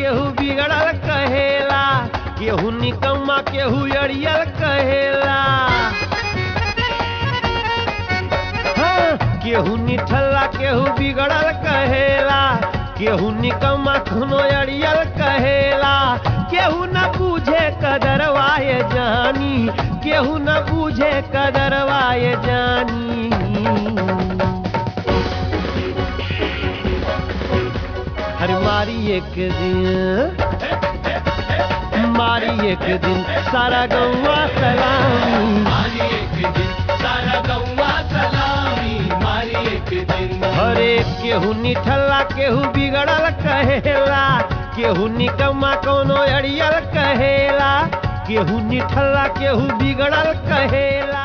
केहू बिगड़ल कहेला, केहू निकम्मा केहू अड़ियल कहेला। हाँ, केहू निठल्ला केहू बिगड़ल कहेला, केहू निकम्मा कोनो अड़ियल कहेला। केहू न बूझे कदरवाए जानी, केहू न बूझे कदरवाए जानी। हर मारी एक दिन, मारी एक दिन सारा गौवा सलामी, मारी एक दिन सारा गौवा सलामी, मारी एक दिन। हरे केहू निठल्ला केहू बिगड़ल कहेला, केहू निकम्मा कोनो अड़ियल कहेला, केहू निठल्ला केहू बिगड़ल कहेला।